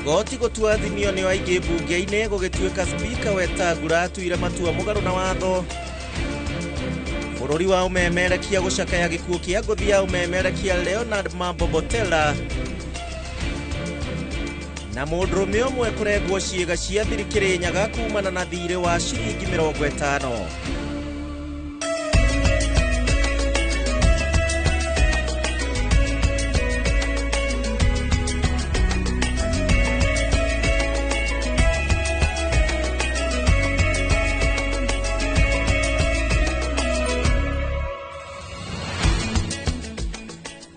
Igoti gũtua Azimio nĩo aingĩ mbunge-inĩ gũgĩtuĩka Spika Wetangula atuire matua mũgarũ na watho. Bũrũri wa ũmemerekia gũcakaya gĩkuũ kĩa ngũthi ya ũmemerekia Leonard Mambo Mbotela. Na mũndũrũme ũmwe kũrengwo ciĩga cia thiri Kĩrĩnyaga kumana na thirĩ wa ciringi 50.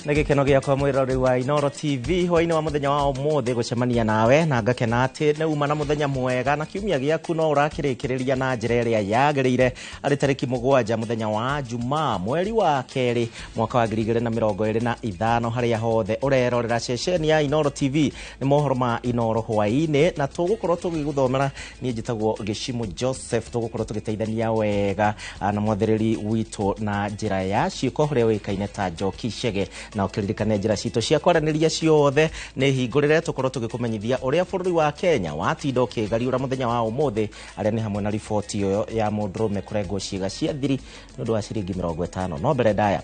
Nĩ gĩkeno gĩakwa mwĩroreri wa Inooro TV hwainĩ wa mũthenya wa ũmũthĩ gũcemania nawe na ngakena atĩ nĩ uma na mũthenya mwega na kiumia gĩaku no ũrakĩrĩkĩrĩria na njĩra ĩrĩa yagĩrĩire arĩ tarĩki 7 mũthenya wa Jumaa mweri wa 2 mwaka wa 2025 harĩa hothe ũrerorera ceceni ya Inooro TV nĩ mohoro ma Inooro hwainĩ na tũgũkorwo tũgĩgũthomera niĩ njĩtagwo Gĩcimũ Joseph tũgũkorwo tũgĩteithania wega na mwathĩrĩri witũ na njĩra ya ciĩko ũrĩa ũĩkaine ta Njoki Chege na ũkĩririkane njĩra citũ cia kwaranĩria ciothe nĩ hingũrĩre tũkorwo tũgĩkũmenyithia ũrĩa bũrũri wa Kenya watinda ũkĩgariũra mũthenya wa ũmũthĩ arĩa nĩ hamwe na riboti ĩyo ya mũndũrũme kũrengwo ciĩga cia thiri nĩ ũndũ wa ciringi 50. No mbere ndaya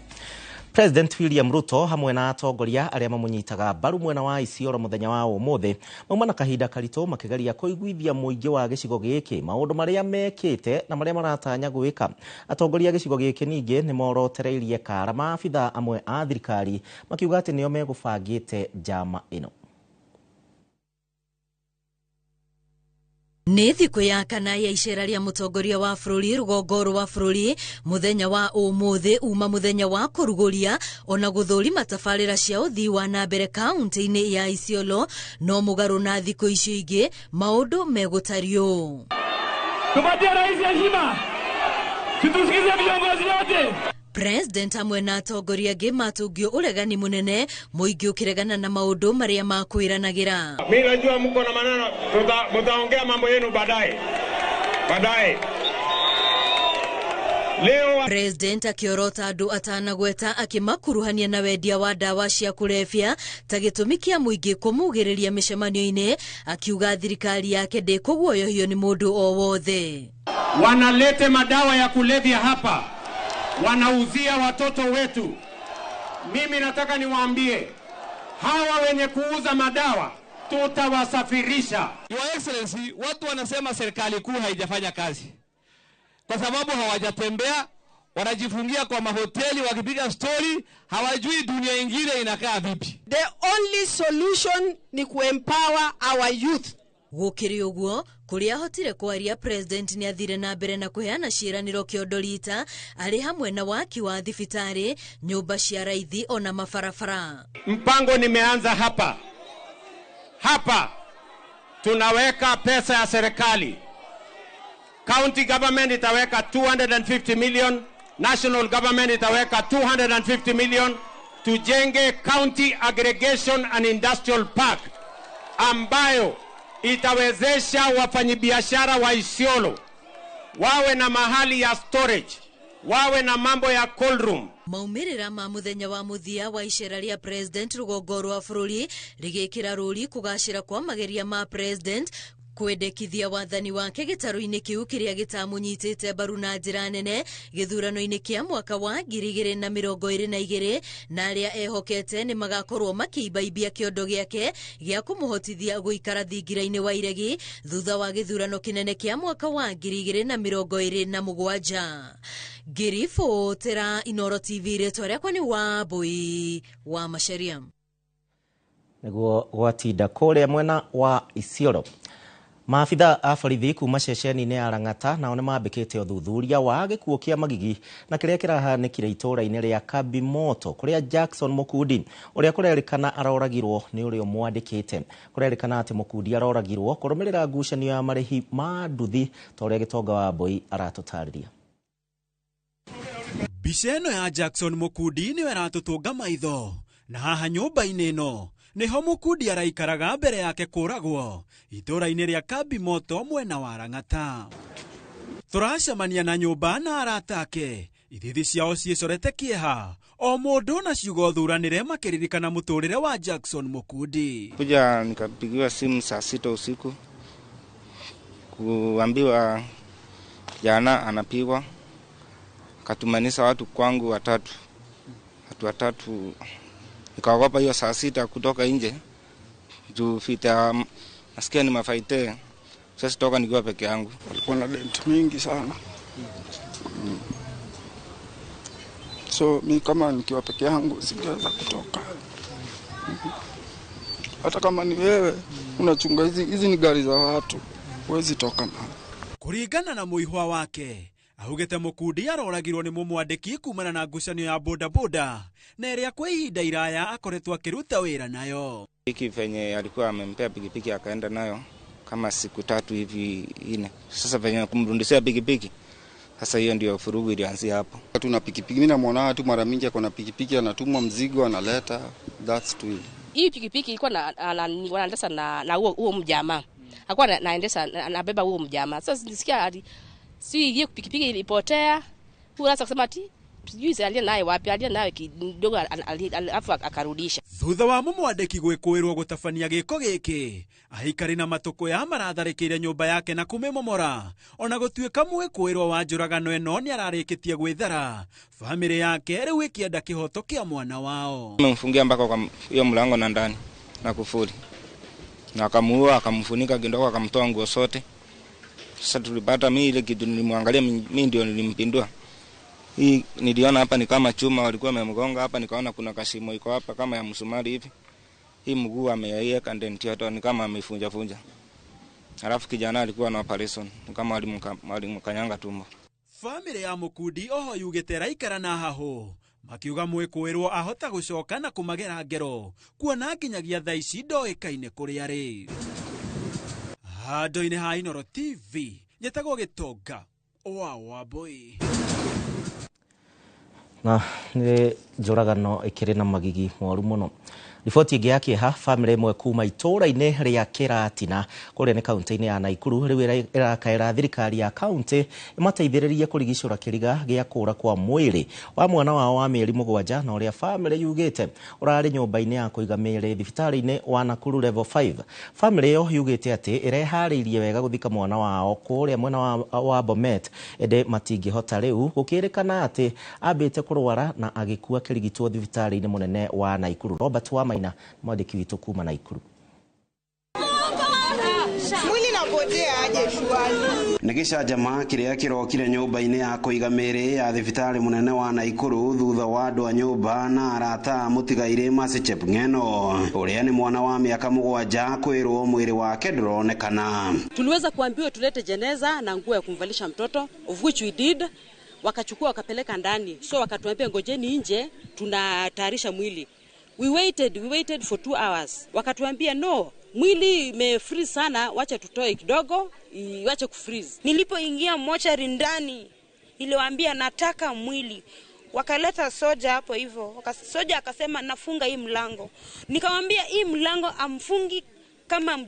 President William Ruto hamwe na atongoria arĩa mamũnyitaga mbaru mwena wa Isiolo mũthenya wa ũmũthĩ mauma na kahinda karitũ makĩgeria kũiguithia mũingĩ wa gĩcigo gĩkĩ maũndũ marĩa mekĩte na marĩa maratanya gwĩka. Atongoria a gĩcigo gĩkĩ ningĩ nĩ morotereirie kara maabitha amwe a thirikari makiuga atĩ nĩo megũbangĩte njama ĩno. Nĩ thikũ ya kana ya icera rĩa mũtongoria wa bũrũri rũgongo rwa bũrũri mũthenya wa ũmũthĩ uma mũthenya wa kũrugũria ona gũthũrima tabarĩra cia ũthii wa na mbere kaunti-inĩ ya Isiolo no mũgarũ na thikũ icio ingĩ maũndũ megũtario. Tupatie rais heshima, situsikize viongozi wote. President hamwe na atongoria angĩ matũngio ũregani mũnene mũingĩ ũkĩregana na maũndũ marĩa makwĩranagĩra. Mimi najua mko na maneno, mtaongea mambo yenu baadaye. Baadaye. Leo President akĩorota andũ atanagweta akĩmakuruhania na wendia wa ndawa cia kũrebia ta gĩtũmi kĩa mũingĩ kũmugĩrĩria mĩcemanio-inĩ akiuga thirikari yake ndĩkũguoyohio nĩ mũndũ o wothe. Wanalete madawa ya kulevya hapa, wanauzia watoto wetu. Mimi nataka niwaambie hawa wenye kuuza madawa tutawasafirisha. Your Excellency, watu wanasema serikali kuu haijafanya kazi kwa sababu hawajatembea, wanajifungia kwa mahoteli wakipiga story, hawajui dunia ingine inakaa vipi. The only solution ni kuempower our youth. Gũkĩrĩ ũguo kũrĩa ahotire kwaria president nĩ athire na mbere na kũheana ciĩranĩro kĩondo rita arĩ hamwe na waki wa thibitarĩ, nyũmba cia raithi ona mabarabara. Mpango nimeanza hapa. Hapa tunaweka pesa ya serikali. County government itaweka 250 million, national government itaweka 250 million tujenge county aggregation and industrial park ambayo itawezesha wafanyibiashara wa Isiolo wawe na mahali ya storage, wawe na mambo ya cold room. Maumĩrĩra ma mũthenya wa mũthia wa icera rĩa president rũgongo rwa bũrũri rĩgĩkĩra rũri kũgacĩra kwa mageria ma president kwendekithia wathani wake gĩtarũ-inĩ kĩu kĩrĩa gĩtamũnyitĩte mbaru na njĩra nene gĩthurano-inĩ kĩa mwaka wa 2022 na arĩa ehokete nĩ magakorwo makĩimbaimbia kĩondo gĩake gĩa kũmũhotithia gũikara thingira-inĩ wa iregi thutha wa gĩthurano kĩnene kĩa mwaka wa 2027. Ngĩribotera Inooro TV rĩtwa rĩakwa nĩ Wambui wa Macharia. Nĩguo gwatinda kũrĩa mwena wa Isiolo. Maabitha a borithi kuma ceceni-inĩ ya Lang'ata nao nĩ mambĩkĩte ũthuthuria wa gĩkuũ kĩa Magigi na kĩrĩa kĩrahanĩkire itũũra-inĩ rĩa Kabimoto kũrĩa Jackson Mũkundi ũrĩa kũrerĩkana aroragirwo nĩ ũrĩa ũmwandĩkĩte. Kũrerĩkana atĩ Mũkundi aroragirwo kũrũmĩrĩra ngucanio ya marĩhi ma nduthi ta ũrĩa Gĩtonga wa Mbui aratũtarĩria. Mbica ĩno ya Jackson Mũkundi nĩyo ĩratũtũnga maitho na haha nyũmba-inĩ ĩno nĩho Mũkundi araikaraga mbere yake kũragwo itũũra-inĩ rĩa Kabimoto mwena wa Lang'ata. Tũracemania na nyũmba na arata ake ithithi ciao ciĩcorete kĩeha O mũndũ na ciugo thuranĩre makĩririkana mũtũrĩre wa Jackson Mukundi. Kuja nikapigiwa simu saa 6 usiku kuambiwa jana anapigwa, katumanisa watu kwangu watatu, watu watatu. Nikaogopa hiyo saa 6 kutoka nje juu fita nasikia ni mafaite. Sasa toka nikiwa peke yangu. Walikuwa na dent mingi sana. So mi kama nikiwa peke yangu singeweza kutoka. Hata kama ni wewe unachunga hizi ni gari za watu, huwezi toka na. Kuringana na muihwa wake augite Mukundi aroragirwo ni mumwandiki kumana na ngucanio ya boda boda na ĩrĩa kwa ihinda iraya akoretwo akiruta wĩra nayo. Hiki venye alikuwa amempea pikipiki akaenda nayo kama siku 3 hivi 4. Sasa venye kumrudishia pikipiki, sasa hiyo ndio furugu ilianzia hapo. Tuna pikipiki, mimi namuona tu mara mingi akona pikipiki, anatumwa mzigo analeta, that's to it. Hii pikipiki ilikuwa na wanaendesha na huo mjamaa. Hakuwa naendesha anabeba huo mjamaa. Sasa nisikia hadi si hiyo pikipiki ilipotea. Huyo sasa kusema ati sijui alia naye wapi, alia naye kidogo alafu akarudisha. Thutha wa mumwandĩki gwĩkũĩrwo gũtabania gĩko gĩkĩ, aikari na matuko ya maratharĩkĩire nyũmba yake na kũmĩmomora. Ona gũtuĩka mwĩkũĩrwo wa njũragano ĩno nĩararĩkĩtie gwĩthara, famĩlĩ yake rĩu ĩkĩenda kĩhoto kĩa mwana wao. Amemfungia mpaka kwa hiyo mlango na ndani na kufuli, na akamuua, akamfunika kidogo, akamtoa nguo zote. Sasa tulipata mimi ile kitu nilimwangalia, mimi ndio nilimpindua. Hii niliona hapa ni kama chuma walikuwa wamemgonga hapa, nikaona kuna kashimo iko hapa kama ya msumari hivi. Hii mguu ameiweka ndani yote ni kama amefunja funja. Alafu kijana alikuwa na operation ni kama walimkanyanga tumbo. Family ya Mukundi oho yugite raikara na haho makiuga mwĩkũĩrwo ahota gũcoka na kũmagera ngero kuona nginyagia thaa ici ndoĩkaine kũrĩa arĩ. Handũ-inĩ ha Inooro TV nyetagwo Gĩtonga wa Wambui. Na nĩ njũragano ĩkĩrĩ na magigi moru mũno. Riboti ĩngĩ ya kĩeha, famĩlĩ ĩmwe kuma itũũra-inĩ rĩa Kĩratina kũrĩa nĩ kaunti-inĩ ya Naikuru rĩu ĩrakaĩra thirikari ya kaunti ĩmateithĩrĩrie kũrigicũra kĩriga gĩa kũũra kwa mwĩrĩ wa mwana wao wa mĩeri 7 na ũrĩa famĩlĩ yugĩte ũrarĩ nyũmba-inĩ ya kũiga mĩĩrĩ thibitarĩ-inĩ wa Nakuru level 5. Famĩlĩ ĩyo yugĩte atĩ ĩreharĩirie wega gũthika mwana wao kũrĩa mwena wa Bomet, ĩndĩ matingĩhota rĩu gũkĩrĩkana atĩ ambĩte kũrwara na agĩkua kĩrigitwo thibitarĩ-inĩ mũnene wa Naikuru. Robert Wamaina mwandĩki witũ kuma Naikuru. Mwili napotea aje shwari. Nĩ gĩcanjama kĩrĩa kĩrokire nyũmba-inĩ ya kũiga mĩĩrĩ ya thibitarĩ mũnene wa Naikuru thutha wa andũ a nyũmba na arata mũtigairĩ Mercy Chepng'eno ũrĩa nĩ mwana wa mĩaka 7 kwĩrwo mwĩrĩ wake ndũronekana. Tuliweza kuambiwa tulete jeneza na nguo ya kumvalisha mtoto, of which we did. Wakachukua wakapeleka ndani, so wakatuambia ngojeni nje tunatayarisha mwili. We waited for 2 hours. Wakatuambia no, mwili imefreeze sana, wacha tutoe kidogo, wacha kufreeze. Nilipoingia mochari ndani, niliwaambia nataka mwili. Wakaleta soja hapo hivyo. Soja akasema nafunga hii mlango. Nikamwambia hii mlango amfungi kama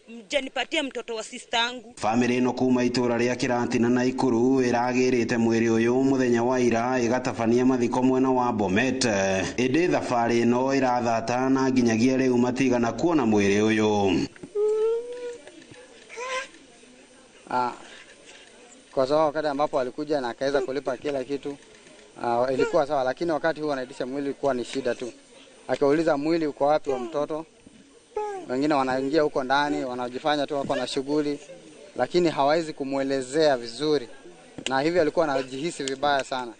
mjanipatia mtoto wa sister yangu. Family ino kuma itura ria Kiratina na Naikuru iragirite mwiri uyu muthenya wa ira igatabania mathiko mwena wa Bomet. Indi thabari ino irathata na nginyagia riu matigana kuona mwiri uyu. Kwa sababu wakati ambapo alikuja na akaweza kulipa kila kitu, ilikuwa sawa, lakini wakati huo anaitisha mwili ilikuwa ni shida tu. Akiuliza mwili uko wapi wa mtoto, wengine wanaingia huko ndani wanajifanya tu wako na shughuli, lakini hawawezi kumuelezea vizuri, na hivyo alikuwa anajihisi vibaya sana.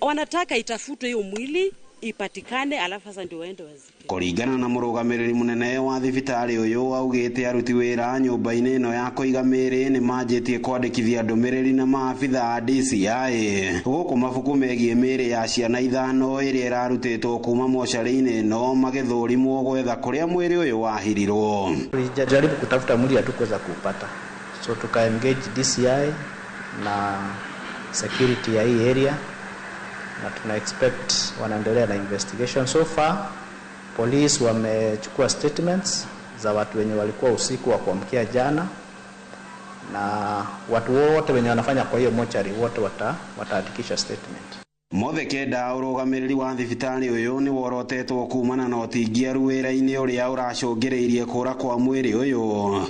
Wanataka itafutwe hiyo mwili ipatikane, alafu sasa ndio waende wazike. Kuringana na murugamiriri munene wa thibitari uyu augite aruti wira nyumba-ini ino ya kuiga miri ni manjitie kwandikithia ndumiriri na maabitha a DCI guku mabuku megie miri ya ciana 5 iria irarutitwo kuma mocarĩ-inĩ ino magithurimwo gwetha kuria mwiri uyu wahirirwo. Tulijaribu kutafuta mwili hatukuweza kuupata, so tuka engage DCI na security ya hii area, na tuna expect wanaendelea na investigation. So far police wamechukua statements za watu wenye walikuwa usiku wa kuamkia jana, na watu wote wenye wanafanya kwa hiyo mochari wote wataandikisha statement. Mothe kenda ũrũgamĩrĩri wa thibitarĩ ũyũ nĩ worotetwo kumana na ũtingiaru wĩra-inĩ ũrĩa ũracũngĩrĩirie kũra kwa mwĩrĩ ũyũ,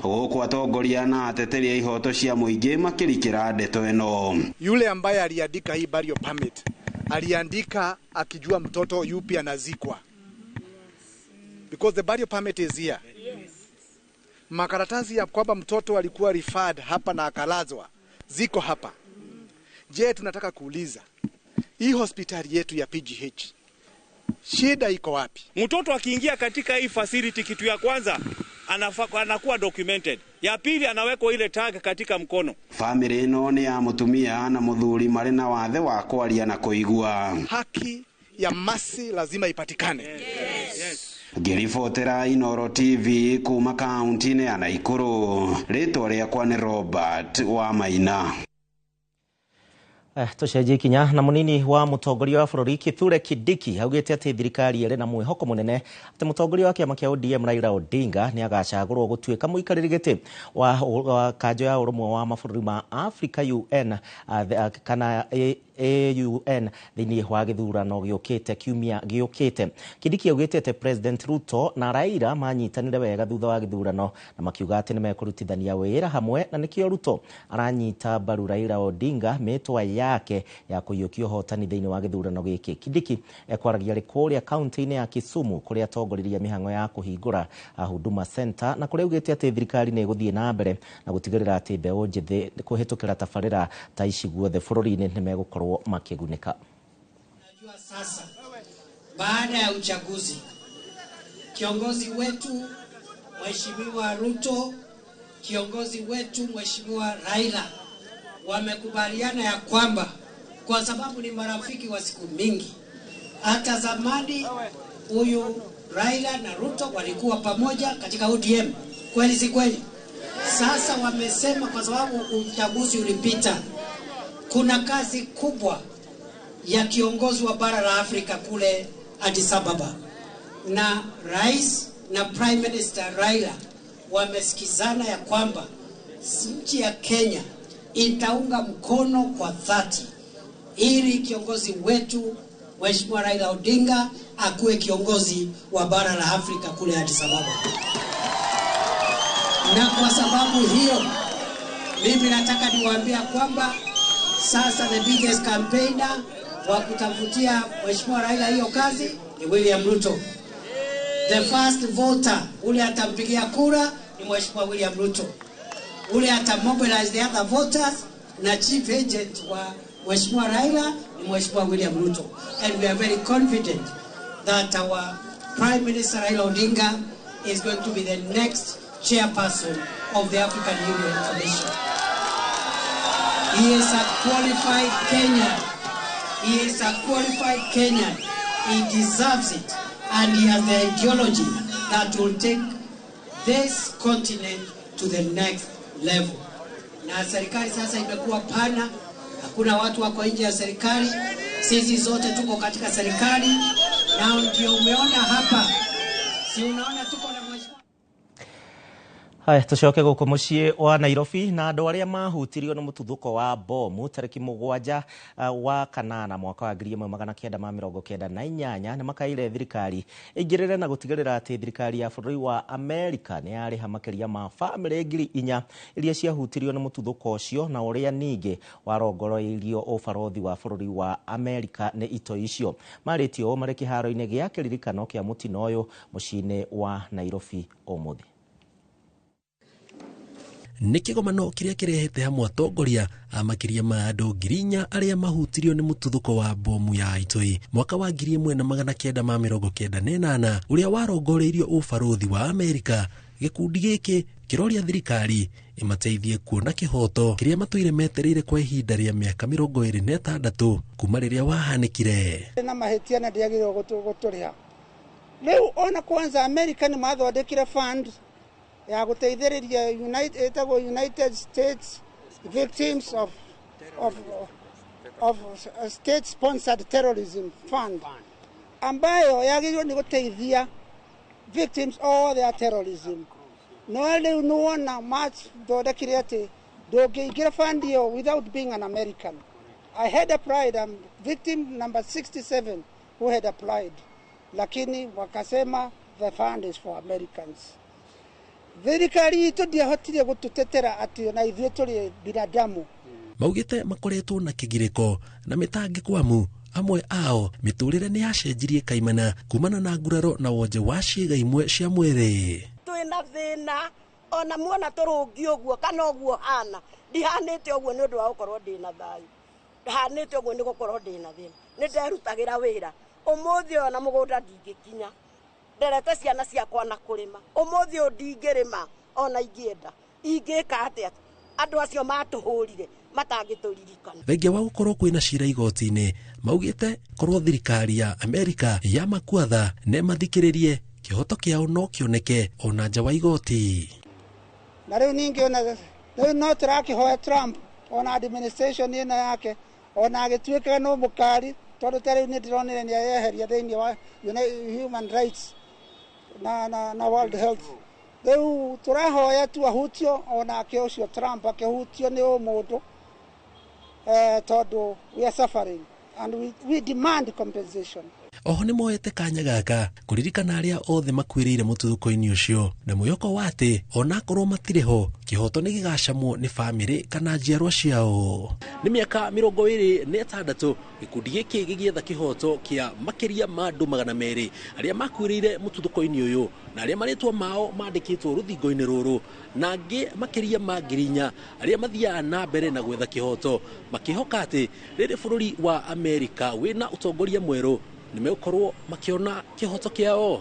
gũkũ atongoria na ateteri a ihoto cia mũingĩ makĩrikĩra ndeto ĩno. Yule ambaye aliandika hii burial permit aliandika akijua mtoto yupi anazikwa, because the burial permit is here. Makaratasi ya kwamba mtoto alikuwa referred hapa na akalazwa ziko hapa. Je, tunataka kuuliza hii hospitali yetu ya PGH shida iko wapi? Mtoto akiingia katika hii facility, kitu ya kwanza anakuwa documented, ya pili anawekwa ile tag katika mkono. Famĩlĩ ĩno nĩ ya mũtumia na mũthuri marĩ na wathe wa kwaria na kũigua. Haki ya Mercy lazima ipatikane. Yes. Ngĩribotera Inooro TV kuma kaunti-inĩ ya Naikuru, rĩtwa rĩakwa nĩ Robert wa Maina. Tũcenjie ikinya na mũnini wa mũtongoria wa bũrũri Kithure Kindiki augĩte atĩ thirikari ĩrĩ na mwĩhoko mũnene atĩ mũtongoria wa kĩama kĩa ODM Raila Odinga nĩ agacagũrwo gũtuĩka mũikarĩri gĩtĩ wa kanjo ya ũrũmwe wa mabũrũri ma Afrika UN kana AUN thĩinĩ wa gĩthurano gĩũkĩte kiumia gĩũkĩte. Kindiki augĩte atĩ President Ruto na Raila manyitanire wega thutha wa gĩthurano na makiuga atĩ nĩmekũrutithania wĩra hamwe, na nĩkĩo Ruto aranyita mbaru Raila Odinga mĩtwa yake ya kũiyũkia ũhotani thĩinĩ wa gĩthurano gĩkĩ. Kindiki ekwaragia arĩ kũrĩa kaunti-inĩ ya Kisumu kũrĩa atongoririe mĩhang'o ya kũhingũra Huduma Center, na kũrĩa augĩte atĩ thirikari nĩ ĩgũthiĩ na mbere na gũtigĩrĩra atĩ mbeũ njĩthĩ kũhĩtũkĩra tabarĩra ta ici guothe bũrũri-inĩ nĩmegũkorwo makĩgunĩka. Najua sasa baada ya uchaguzi kiongozi wetu Mheshimiwa Ruto, kiongozi wetu Mheshimiwa Raila wamekubaliana ya kwamba kwa sababu ni marafiki wa siku mingi, hata zamani huyu Raila na Ruto walikuwa pamoja katika ODM, kweli si kweli? Sasa wamesema kwa sababu uchaguzi ulipita, kuna kazi kubwa ya kiongozi wa bara la Afrika kule Addis Ababa, na rais na Prime Minister Raila wamesikizana ya kwamba nchi ya Kenya itaunga mkono kwa dhati ili kiongozi wetu Mheshimiwa Raila Odinga akuwe kiongozi wa bara la Afrika kule Addis Ababa. Na kwa sababu hiyo mimi nataka niwaambia kwamba sasa the biggest campaigner wa kutafutia Mheshimiwa Raila hiyo kazi ni William Ruto. The first voter ule atampigia kura ni Mheshimiwa William Ruto. Ule atamobilize the other voters na chief agent wa Mheshimiwa Raila ni Mheshimiwa William Ruto. And we are very confident that our Prime Minister Raila Odinga is going to be the next chairperson of the African Union Commission. He is a qualified Kenyan. He is a qualified Kenyan. He deserves it. And he has the ideology that will take this continent to the next level. Na serikali sasa imekuwa pana, hakuna watu wako nje ya serikali, sisi zote tuko katika serikali, na ndio umeona hapa, si unaona tuko na mheshimiwa. Haya, tucoke gũkũ mũciĩ wa Nairobi na andũ arĩa mahutirio nĩ mũtuthũko wa bomu tarĩki 7 wa kanana mwaka wa 1998 nĩ makaire thirikari ĩingĩrĩre na gũtigĩrĩra atĩ thirikari ya bũrũri wa Amerika nĩ yarĩha makĩria ma bamĩrĩ 4,000 iria ciahutirio nĩ mũtuthũko ũcio, na ũrĩa ningĩ warongoroirio ũbarothi wa bũrũri wa Amerika nĩ itoi icio. Marĩtio ũũ marĩ kĩharo-inĩ gĩa kĩririkano kĩa mũtino ũyũ mũciĩ-inĩ wa Nairobi ũmũthĩ. Nĩ kĩgomano kĩrĩa kĩrehete hamwe atongoria a makĩria ma andũ 4,000 arĩa mahutirio nĩ mũtuthũko wa bomu ya itoi mwaka wa 1998 ũrĩa warongoreirio ũbarũthi wa Amerika. Gĩkundi gĩkĩ kĩroria thirikari ĩmateithie kuona kĩhoto kĩrĩa matũire metereire kwa ihinda rĩa mĩaka 26 kuma rĩrĩa wahanĩkire. Na mahĩtia na ndĩagĩrĩirwo gũtũrĩha. Rĩu ona kwanza Amerika nĩ mathondekire fund ya guteithĩrĩria United States Victims of State Sponsored Terrorism Fund, ambayo yagĩrĩirwo nĩ gũteithia victims all their terrorism. No rĩu nĩwona mathondekire atĩ Ndũngĩingĩra fund ĩyo without being an American. I had applied, I'm victim number 67 who had applied, lakini wakasema the fund is for Americans. Thirikari itũ ndiahotire gũtũtetera atĩ ona ithuĩ tũrĩ binadamu. Maugĩte makoretwo na kĩgirĩko na mĩtangĩko amu amwe ao mĩtũrĩre nĩ yacenjirie kaimana kumana na nguraro na wonje wa ciĩga imwe cia mwĩrĩ. Twĩna thĩna ona muona tũrũngi ũguo kana ũguo hana ndihanĩte ũguo nĩ ũndũ wa gũkorwo ndĩna thayũ, hanĩte ũguo nĩ gũkorwo ndĩna thĩna. Nĩ nderutagĩra wĩra ũmũthĩ ũyũ na mũgũnda ndingĩkinya, nderete ciana ciakwa na kũrĩma, ũmũthĩ ũyũ ndingĩrĩma ona ingĩenda, ingĩka atĩa? Andũ acio matũhũrire matangĩtũririkana. Thengia wa gũkorwo kwĩna cira igoti-inĩ, maugĩte korwo thirikari ya Amerika ya makuatha ne mathikĩrĩrie kĩhoto kĩao no kĩoneke ona nja wa igoti. Na rĩu ningĩ ona rĩu no tũrakĩhoya Trump ona administration ĩno yake ona agĩtuĩka no mũkari, tondũ ta rĩu nĩ ndĩronire nĩ ayeheria thĩinĩ wa human rights na World Health. Rĩu tũrahoya tu ahutio onake ũcio Trump akĩhutio nĩ ũmũndũ, tondũ we are suffering and we demand compensation. Oho nĩ moete kanya gaka kũririkana arĩa othe makuĩrĩire mũtuthũko-inĩ ũcio na mwĩhoko wa atĩ onakorwo matirĩ ho kĩhoto nĩ gĩgacamwo nĩ bamĩrĩ kana njiarwa ciao. Nĩ mĩaka 26 gĩkundi gĩkĩ gĩgĩetha kĩhoto kĩa makĩria ma andũ 200 arĩa makuĩrĩire mũtuthũko-inĩ ũyũ na arĩa marĩtwa mao mandĩkĩtwo rũthingo-inĩ rũrũ na angĩ makĩria ma 4,000 arĩa mathiaga na mbere na gwetha kĩhoto makĩhoka atĩ rĩrĩ bũrũri wa Amerika wĩna ũtongoria mwerũ nĩmegũkorwo makĩona kĩhoto kĩao.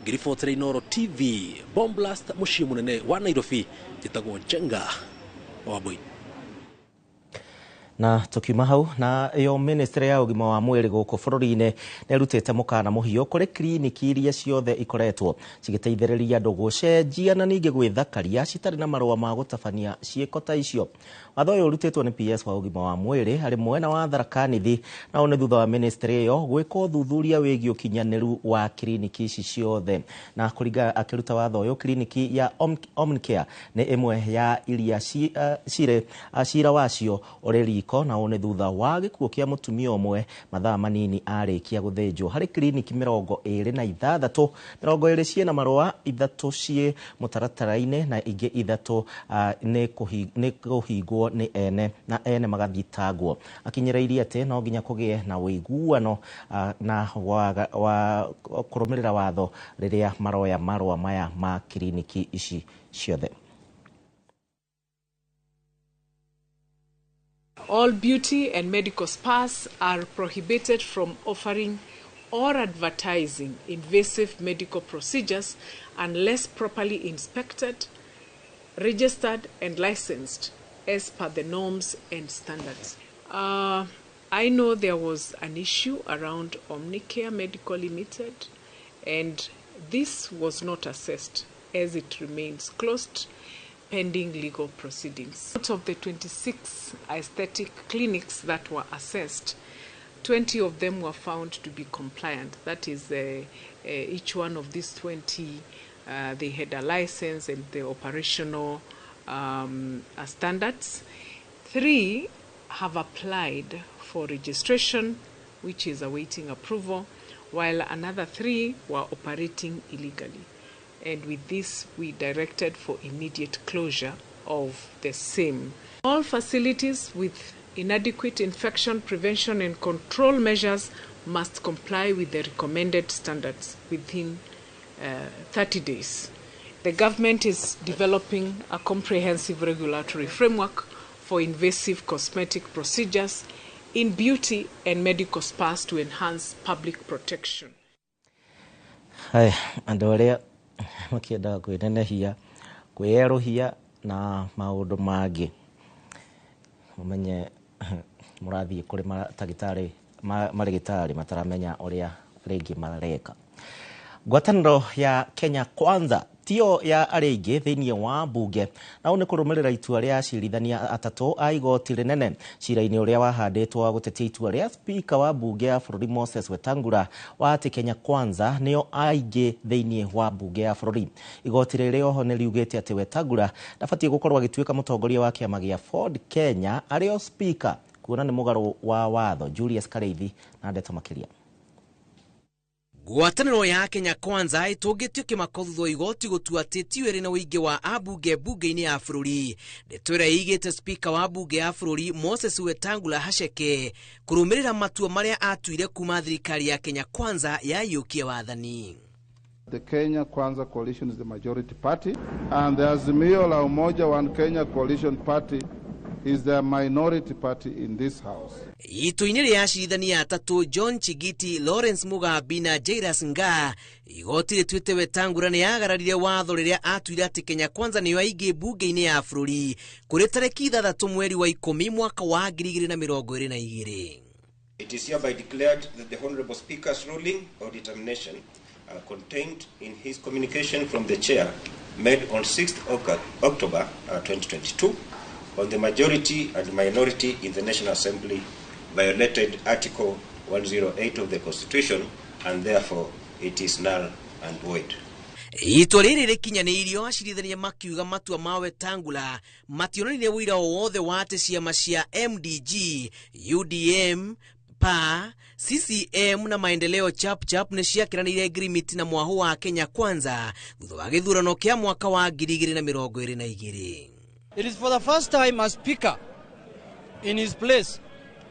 Ngĩribotera Inooro TV, Bomb Blast mũciĩ mũnene wa Nairobi, njĩtagwo Njenga Wambui. Na tukiuma hau na yo ministry ya ũgima wa mwĩrĩ gũkũ bũrũri-inĩ nĩrutĩte mũkana mũhiũ kũrĩ kiriniki iria ciothe ikoretwo cigĩteithĩrĩria andũ gũcenjia na ningĩ gwĩthakaria citarĩ na marũa ma gũtabania ciĩko ta icio. Watho ũyũ ũrutĩtwo nĩ PS wa ũgima wa mwĩrĩ harĩ mwena wa Tharaka Nithi, na ũyũ nĩ thutha wa ministry ĩyo gwĩka ũthuthuria wĩgiĩ ũkinyanĩru wa kiriniki ici ciothe. Na kũringana akĩruta watho ũyũ, kiriniki ya Omnicare nĩ ĩmwe ya iria cirĩ cira wacio ũrĩ riko, na ũyũ nĩ thutha wa gĩkuũ kĩa mũtumia ũmwe mathaa manini arĩkia gũthĩnjwo. Harĩ kiriniki 26, 20 ciĩna marũa, 3 ciĩ mũtaratara-inĩ na ingĩ 3 nĩ kũhingwo nĩ ene na ene magathitangwo. Akinyĩrĩirie atĩ no nginya kũgĩe na ũiguano na wa kũrũmĩrĩra watho rĩrĩa maroya marũa maya ma kiriniki ici ciothe. All beauty and medical spas are prohibited from offering or advertising invasive medical procedures unless properly inspected, registered, and licensed as per the norms and standards. I know there was an issue around Omnicare Medical Limited, and this was not assessed as it remains closed pending legal proceedings. Out of the 26 aesthetic clinics that were assessed, 20 of them were found to be compliant. That is, each one of these 20, they had a license and the operational standards. 3 have applied for registration, which is awaiting approval, while another 3 were operating illegally. And with this, we directed for immediate closure of the same. All facilities with inadequate infection prevention and control measures must comply with the recommended standards within 30 days. The government is developing a comprehensive regulatory framework for invasive cosmetic procedures in beauty and medical spas to enhance public protection. Hai, andũ arĩa makĩendaga kwĩnenehia, kwĩerũhia na maũndũ mangĩ, mũmenye mũrathiĩ kũrĩ matagĩtarĩ marĩgĩtarĩ mataramenya ũrĩa rĩngĩ mareka. Ngwatanĩro ya Kenya Kwanza tio ya arĩa aingĩ thĩinĩ wa mbunge na ũũ nĩ kũrũmĩrĩra itua rĩa acirithania atatũ a igoti rĩnene cira-inĩ ũrĩa wahandĩtwo wa gũtetia itua rĩa spika wa mbunge ya bũrũri Moses Wetangula wa atĩ Kenya Kwanza nĩo aingĩ thĩinĩ wa mbunge ya bũrũri. Igoti rĩrĩ oho nĩ riugĩte atĩ Wetangula ndabatiĩ gũkorwo agĩtuĩka mũtongoria wa kĩama gĩa Ford Kenya arĩ o spika kuona nĩ mũgarũ wa watho. Julius Kareithi na ndeto makĩria. Ngwatanĩro ya Kenya Kwanza ĩtũngĩtio kĩmako thutha wa igoti gũtua atĩ tiyo ĩrĩ na ũingĩ wa ambunge mbunge-inĩ ya bũrũri. Ndeto ĩrĩa ĩigĩte spika wa mbunge ya bũrũri Moses Wetangula haceke kũrũmĩrĩra matua marĩa atuire kuma thirikari ya Kenya Kwanza yaiyũkia wathani. The Kenya Kwanza Coalition is the majority party, and the Azimio la Umoja One Kenya Coalition Party is the minority party in this house. Itua-inĩ rĩa acirithania atatũ John Chigiti, Lawrence Mugambi na Jairus Ngaah, igoti rĩtuĩte Wetangula nĩ agararire watho rĩrĩa atuire atĩ Kenya Kwanza nĩyo aingĩ mbunge-inĩ ya bũrũri kũrĩ tarĩki 6 mweri wa 10 mwaka wa 2022. It is hereby declared that the Honorable Speaker's ruling or determination contained in his communication from the chair made on 6th October 2022 on the majority and minority in the National Assembly violated Article 108 of the Constitution, and therefore it is null and void. Itua rĩrĩ rĩkinyanĩirio acirithania makiuga matua ma Wetangula mationanirie ũira o wothe wa atĩ ciama cia MDG, UDM, PA, CCM na Maendeleo Chap Chap nĩ ciakĩranĩire ngirimiti na mwahũ wa Kenya Kwanza thutha wa gĩthurano kĩa mwaka wa 2022. It is for the first time a speaker in his place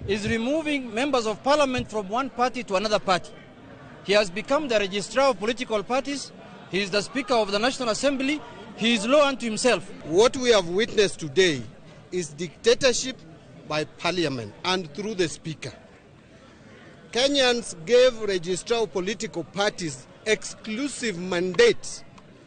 is removing members of parliament from one party to another party. He has become the registrar of political parties. He is the speaker of the National Assembly. He is law unto himself. What we have witnessed today is dictatorship by parliament and through the speaker. Kenyans gave registrar of political parties exclusive mandate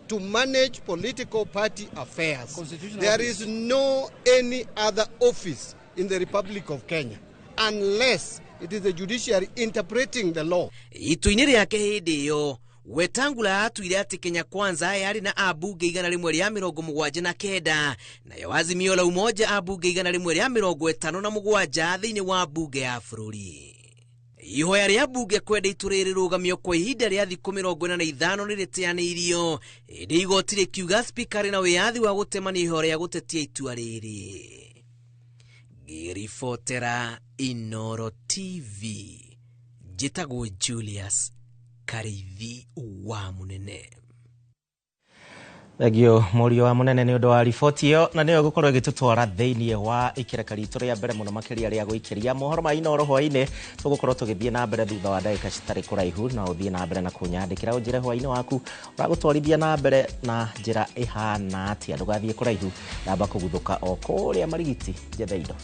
to manage political party affairs. There is no any other office in the Republic of Kenya unless it is the judiciary interpreting the law. Itua-inĩ rĩake hĩndĩ ĩyo Wetangula atuire atĩ Kenya Kwanza yarĩ na ambunge 179 nayo Azimio la Umoja ambunge 157 thĩinĩ wa mbunge ya bũrũri. Ihoya rĩa mbunge kwenda itua rĩrĩ rĩrũgamio kwa ihinda rĩa thikũ 45 nĩ rĩteanĩirio ĩndĩ igoti rĩkiuga spika arĩ na wĩyathi wa gũtemania ihoya rĩa gũtetia itua rĩrĩ. Ngĩribotera Inoro TV, njĩtagwo Julius Kareithi wa Munene. Thengio mũriũ wa Munene nĩ ũndũ wa riboti ĩyo, na nĩyo ĩgũkorwo ĩgĩtũtwara thĩinĩ wa ikereka ritũ rĩa mbere mũno makĩria rĩa gũikĩria mohoro ma Inoro hwaĩ-inĩ. Tũgũkorwo tũgĩthiĩ na mbere thutha wa ndagĩka citarĩ kũraihu, na ũthiĩ na mbere na kũnyandĩkĩra ũnjĩre hwaĩ-inĩ waku ũragũtwarithia na mbere na njĩra ĩhana atĩa. Ndũgathiĩ kũraihu, namba kũguthũka o kũrĩa Marigiti njethe indo.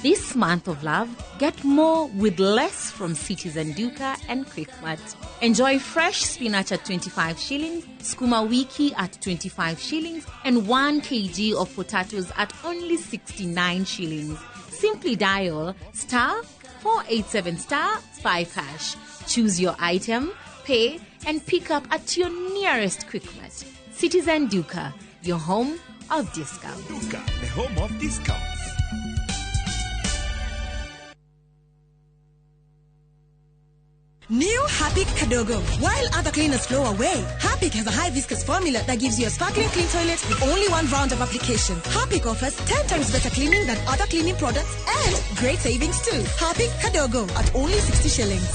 This month of love, get more with less from Citizen Duka and Quickmart. Enjoy fresh spinach at 25 shillings, skuma wiki at 25 shillings, and 1 kg of potatoes at only 69 shillings. Simply dial *487 *5#. Choose your item, pay, and pick up at your nearest Quickmart. Citizen Duka, your home of discount. Duka, the home of discounts. New Harpic Kadogo. While other cleaners flow away, Harpic has a high viscous formula that gives you a sparkling clean toilet with only one round of application. Harpic offers 10 times better cleaning than other cleaning products and great savings too. Harpic Kadogo at only 60 shillings.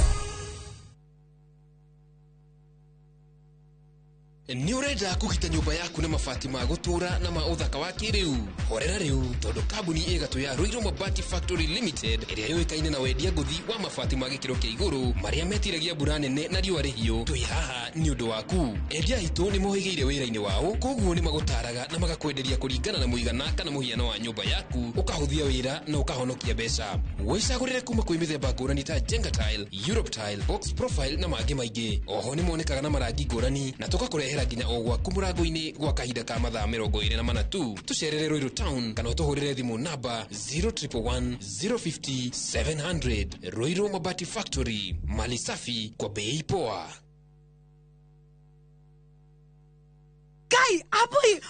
Nĩ ũrenda kũgita nyũmba yaku na mabati ma gũtũũra na ma ũthaka wa kĩrĩu? Horera rĩu tondũ kambuni ĩgatũ ya Ruiru Mabati Factory Limited ĩrĩa yũĩkaine na wendia ngũthi wa mabati ma gĩkĩro kĩa igũrũ marĩa metiragia mbura nene na riũa rĩhiũ, twĩ haha nĩ ũndũ waku. Endia aitũ nĩ mohĩgĩire wĩra-inĩ wao, koguo nĩ magũtaraga na magakwenderia kũringana na mũigana kana mũhiano wa nyũmba yaku, ũkahũthia wĩra na ũkahonokia mbeca. Wĩcagũrĩre kuma kwĩ mĩthemba ngũrani ta Jenga Tile, Europe Tile, Box Profile na mangĩ maingĩ. Oho nĩ monekaga na marangi ngũrani na tũgakũrehera nginya o gwaku mũrango-inĩ gwa kahinda ka mathaa 24 tu. Tũcerere Ruiru Town kana ũtũhũrĩre thimũ namba 0111 050 700. Ruiru Mabati Factory, mali safi kwa bei poa. Ngai abui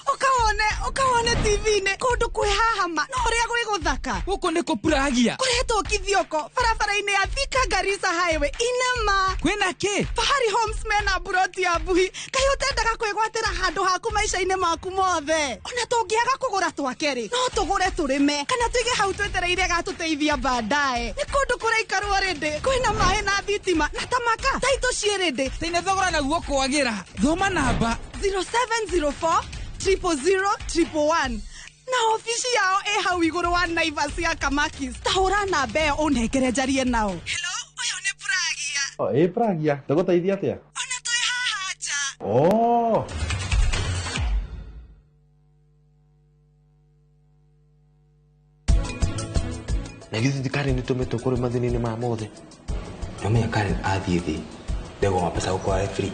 ukawone TV-inĩ kũndũ kwĩ haha ma no ũrĩa gwĩ gũthaka gũkũ nĩ kũpuragia kũretwo Kithioko barabara-inĩ ya Thika Garissa Highway inema kwĩna kĩ Fahari Homes mena buroti ya mbuhi kaĩ ũtendaga kwĩgwatĩra handũ haku maica-inĩ maku mothe ona tũngĩaga kũgũra twake rĩ no tũgũre tũrĩme kana tũige hau twetereire gatũteithia baadaye nĩ kũndũ kũraikarwo rĩndĩ kwĩna maĩ na thitima na tamaka taitũ ciĩ rĩndĩ tene thogora naguo kwagĩra thoma namba 0704 000 111 na ofici yao ĩ hau igũrũ wa Naivas ya Kamakis. Tahũra namba ĩyo ũnengere njarie nao. Hello, ũyũ nĩ Pragia. Ĩ Pragia, tũgũteithia atĩa? Ona twĩ haha nja. Oh. Na githĩ ti Karen tũmetwo kũrĩ mathĩna-inĩ ma mothe. Nomenya Karen athiĩ thĩ ndegwa mapesa gũkorwo arĩ free.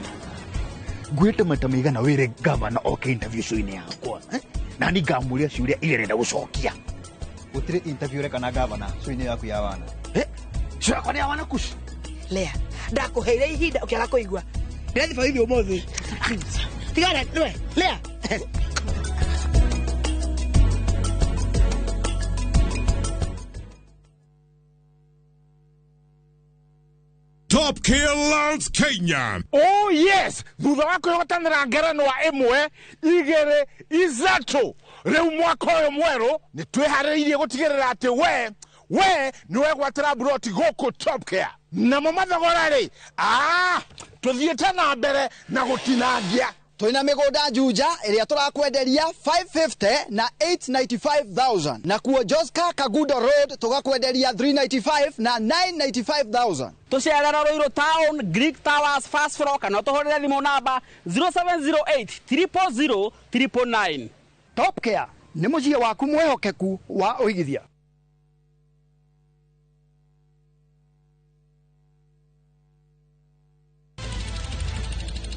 Ngwĩte maita maigana wĩre gavana oke interview show-inĩ yakwa na ni ngamũria ciũria iria arenda gũcokia. Gũtirĩ interview ũreka na gavana show-inĩ yaku ya wana. Show yakwa nĩ ya wana kuci. Lea, ndakũheire ihinda ũkĩaga kũigua. Ndĩrathiĩ borithi ũmũthĩ. Tigana nĩwe, Lea. Top Killers Kenya. Oh yes, thutha wa kwĩhotanĩra ngerenwa 1 2 3 rĩu mwaka ũyũ mwerũ nĩ twĩharĩrĩirie gũtigĩrĩra atĩ we nĩ wegwatĩra buroti gũkũ Top Care. Namo mathogora rĩ, tũthiĩte na mbere na gũtinangia. Twina mĩgũnda Juja ĩrĩa tũrakwenderia 550 na 895,000 na kuo Joska Kagudo Road tũgakwenderia 395 na 995,000. Tũcerera Ruiru Town, Greek Towers, first floor kana ũtũhũrĩre thimũ namba 0708 000 999. Top Care nĩ mũciĩ waku mwĩhokeku wa ũigithia.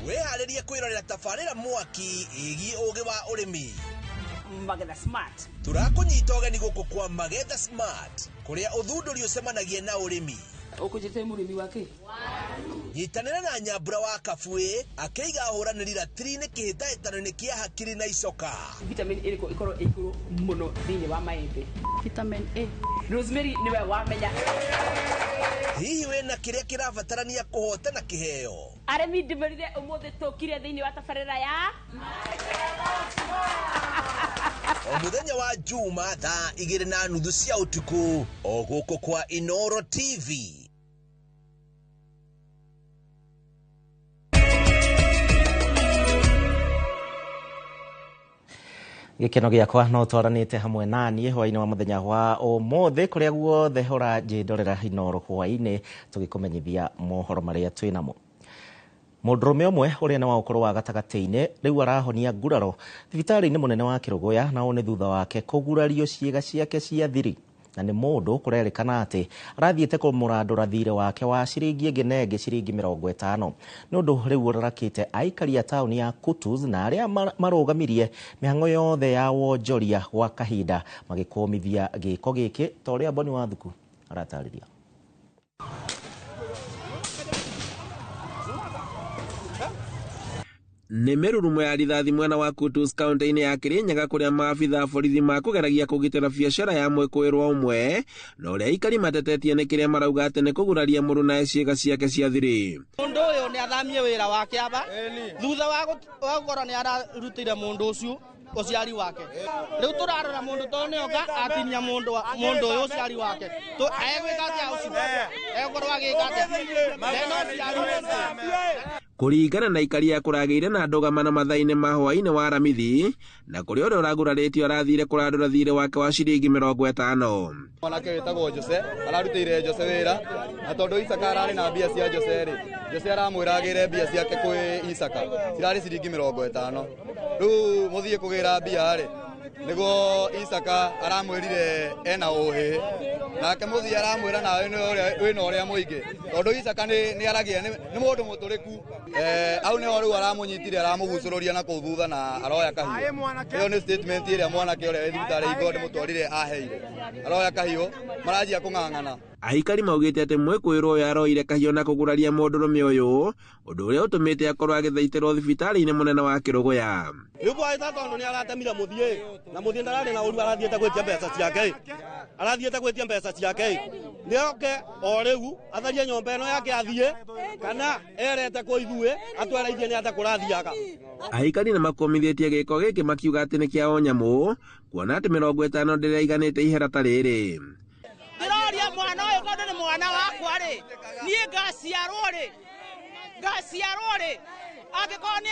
Wĩharĩrie kwĩrorera tabarĩra mwaki ĩgiĩ ũgĩ wa ũrĩmi. Magetha Smart. Tũrakũnyita ũgeni gũkũ kwa Magetha Smart kũrĩa ũthundũri ũcemanagia na ũrĩmi. Ũkũnjĩte mũrĩmi wa kĩ? Nyitanĩra na Nyambura wa Kabuĩ akĩiga ahũranĩri ratiri-inĩ kĩhĩtahĩtano-inĩ kĩa hakiri na icoka. Vitamin ĩrĩkũ ĩkorwo ĩ igũrũ mũno thĩinĩ wa maembe? Vitamin A. Rosemary nĩwe wamenya. Hihi wĩna kĩrĩa kĩrabatarania kũhotana kĩheo? Arĩmi ndĩmerire ũmũthĩ tũkire thĩinĩ wa tabarĩra ya o mũthenya wa Juma thaa 2:30 cia ũtukũ o gũkũ kwa Inoro TV. Gĩkeno gĩakwa no twaranĩte hamwe na niĩ hwaĩ-inĩ wa mũthenya wa ũmũthĩ kũrĩa guothe ũranjĩndorera Inoro hwaĩ-inĩ tũgĩkũmenyithia mohoro marĩa twĩ namo. Mũndũrũme ũmwe ũrĩa nĩ wa ũkũrũ wa gatagatĩ-inĩ rĩu arahonia nguraro thibitarĩ-inĩ mũnene wa Kĩrũgũya na ũũ nĩ thutha wake kũgurario ciĩga ciake cia thiri na nĩ mũndũ kũrerĩkana atĩ arathiĩte kũmũrandũra thirĩ wake wa ciringi ĩngĩ na ĩngĩ ciringi 50 nĩ ũndũ rĩu ũrarakĩte aikari a taũni ya Kutus na arĩa marũgamirie mĩhang'o yothe ya wonjoria gwa kahinda magĩkũmithia gĩko gĩkĩ ta ũrĩa Boni Wathuku aratarĩria. Nĩ mĩrurumo ya rithathi mwena wa Kutus kaunti-inĩ ya Kirinyaga kũrĩa maabitha a borithi makũgeragia kũgitĩra biacara ya mwĩkũĩrwo ũmwe na ũrĩa aikari matetetie nĩ kĩrĩa marauga atĩ nĩ kũguraria mũrũnae ciĩga ciake cia thiri. Mũndũ ũyũ nĩ athamie wĩra wake aba thutha wa gũkorwo nĩ ararutĩire mũndũ ũcio ũciari wake. Rĩu tũrarora mũndũ to nĩoka atinia mũndũ ũyũ ũciari wake. Egwĩka atĩa ũcio? Egũkorwo agĩka atĩa? Ena ũciari. Kũringana na aikari a kũragĩire na ndũgamano mathaa-inĩ ma hwaĩ-inĩ wa Aramithi na kũrĩa ũrĩa ũragurarĩtio arathire kũrandũra thirĩ wake wa ciringi 50. Mwanake wĩtagwo Jose ararutĩire Jose wĩra na tondũ Isaka ararĩ na mbia cia Jose rĩ, Jose aramwĩra agĩre mbia ciake kwĩ Isaka cirarĩ ciringi 50. Rĩu mũthiĩ kũgĩra mbia rĩ, nĩguo Isaka aramwĩrire ena ũhĩhĩ Nake muthii aramwira nawe wina uria muingi tondu Isaka ni aragia ni mundu muturiku. Au niho riu aramunyitire aramugucururia na kuu thutha na aroya kahiu. Iyo ni statement iria mwanake uria wi thibitari ingo ndimutwarire aheire. Aroya kahiu maranjia kung'ang'ana. Aikari maugite ati mwikuirwo uyu aroire kahiu na kuguraria mundurume uyu, undu uria utumite akorwo agithaitĩrwo thibitarĩ-inĩ mũnene wa Kĩrũgũya. Riu bwaita tondu ni aratemire muthii na muthii ndararĩ na ũru, arathiĩte gwĩtia mbeca ciake, arathiĩte gwĩtia mbeca ciake. Nĩoke o rĩu atharie nyũmba ĩno yake athiĩ, kana erete kũ ithuĩ atwereithie nĩ ate kũrathiaga. Aikari nĩ makomithĩtie gĩko gĩkĩ makiuga atĩ nĩ kĩa o nyamũ, kuona atĩ 50 ndĩraiganĩte ihera ta rĩrĩ. Ndĩroria mwana ũyũ tondũ nĩ mwana wakwa rĩ, niĩ ngaciarwo rĩ, ngaciarwo rĩ, angĩkorwo nĩ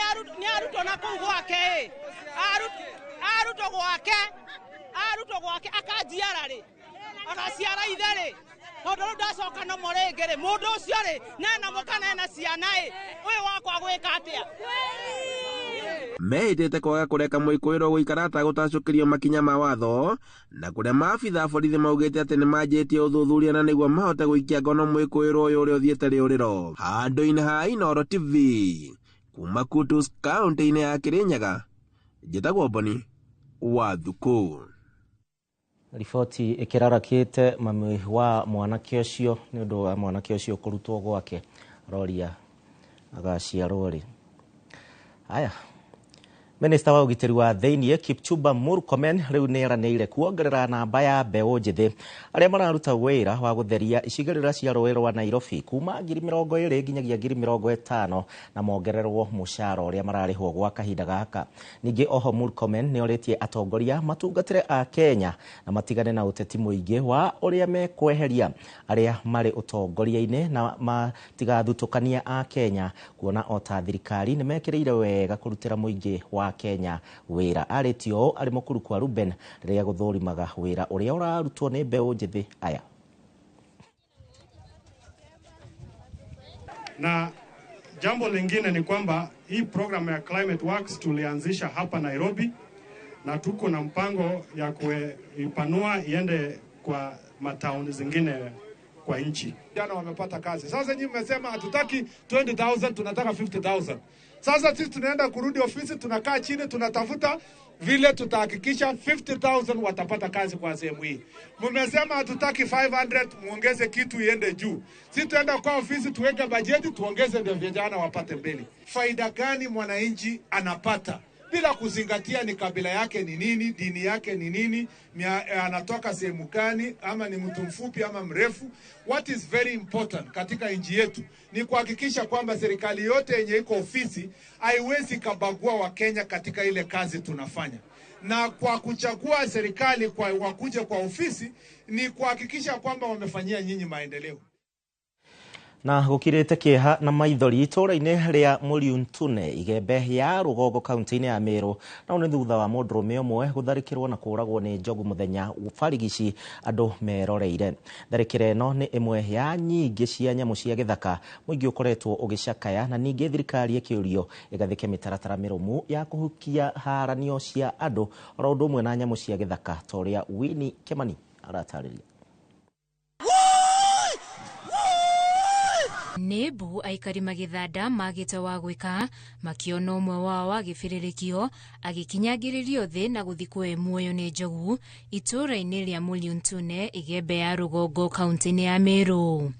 arutwo na kũu gwake ĩ, arutwo gwake, arutwo gwake akanjiara rĩ, agaciara ithe rĩ, tondũ rĩu ndacoka nomo rĩngĩ rĩ, mũndũ ũcio rĩ, nena mũka nena ciana ĩ, ũyũ wakwa gwĩka atĩa? Mehĩtĩte kwaga kũreka mwĩkũĩrwo gũikara atagũtacũkĩrio makinya ma watho, na kũrĩa maabitha a borithi maugĩte atĩ nĩmanjĩtie ũthuthuria na nĩguo mahote gũikia ngono mwĩkũĩrwo ũyũ ũrĩa ũthiĩte rĩũrĩro. Handũ-inĩ ha Inooro TV kuma Kutus kaũntĩ-inĩ ya Kĩrĩnyaga, njĩtagwo Boni wa Thukũ. Riboti ĩkĩrarakĩte mami wa mwanake ũcio nĩ ũndũ wa mwanake ũcio kũrutwo gwake, aroria agaciarwo rĩ. Aya, Minista wa ũgitĩri wa thĩiniĩ Kipchumba Murkomen rĩu nĩeranĩire kuongerera namba ya mbeũ njĩthĩ arĩa mararuta wĩra wa gũtheria icigĩrĩra cia rũĩ rwa Nairobi kuma 20,000 nginyagia 50,000 na mongererwo mũcara ũrĩa mararĩhwo gwa kahinda gaka. Ningĩ oho Murkomen nĩorĩtie atongoria matungatĩre a Kenya na matigane na ũteti mũingĩ wa ũrĩa mekweheria arĩa marĩ ũtongoria-inĩ na matigathutũkania a Kenya, kuona o ta thirikari nĩmekĩrĩire wega kũrutĩra mũingĩ wa Kenya wĩra. Arĩtie ũũ arĩ mũkuru kwa Ruben rĩrĩa gũthũrimaga wĩra ũrĩa ũrarutwo nĩ mbeũ njĩthĩ aya. Na jambo lingine ni kwamba hii program ya Climate Works tulianzisha hapa Nairobi, na tuko na mpango ya kuipanua iende kwa matauni zingine kwa nchi. Jana wamepata kazi. Sasa nyinyi mmesema hatutaki 20,000, tunataka 50,000. Sasa sisi tunaenda kurudi ofisi, tunakaa chini, tunatafuta vile tutahakikisha 50,000 watapata kazi kwa sehemu hii. Mmesema hatutaki 500, muongeze kitu iende juu. Sisi tuenda kwa ofisi tuweke bajeti tuongeze ndio vijana wapate mbele. Faida gani mwananchi anapata bila kuzingatia ni kabila yake ni nini, dini yake ni nini, anatoka sehemu gani, ama ni mtu mfupi ama mrefu. What is very important katika nchi yetu ni kuhakikisha kwamba serikali yote yenye iko ofisi haiwezi kabagua wa Kenya katika ile kazi tunafanya. Na kwa kuchagua serikali kwa wakuja kwa ofisi ni kuhakikisha kwamba wamefanyia nyinyi maendeleo. Na gukirite kieha na maithori itũra-inĩ rĩa Mũriuntune Igembe ya Rũgongo kaunti-inĩ ya Meru, na nĩ thutha wa mũndũrũme ũmwe gũtharĩkĩrwo na kũũragwo nĩ njogu mũthenya barigici andũ meroreire. Tharĩkĩro ĩno nĩ ĩmwe ya nyingĩ cia nyamũ cia gĩthaka mũingĩ ũkoretwo ũgĩcakaya, na ningĩ thirikari ĩkĩũrio ĩgathĩke mĩtaratara mĩrũmu ya kũhukia haranio cia andũ oro ũndũ ũmwe na nyamũ cia gĩthaka ta ũrĩa Winnie Kimani aratarĩria. Nĩmbu aikari magĩthanda magĩte wa gwĩka makiona ũmwe wao agĩbĩrĩrĩkio agĩkinyangĩrĩrio thĩ na gũthikwo e muoyo nĩ njogu itũũra-inĩ rĩa Mũriuntune Igembe ya Rũgongo kaunti-inĩ ya Meru.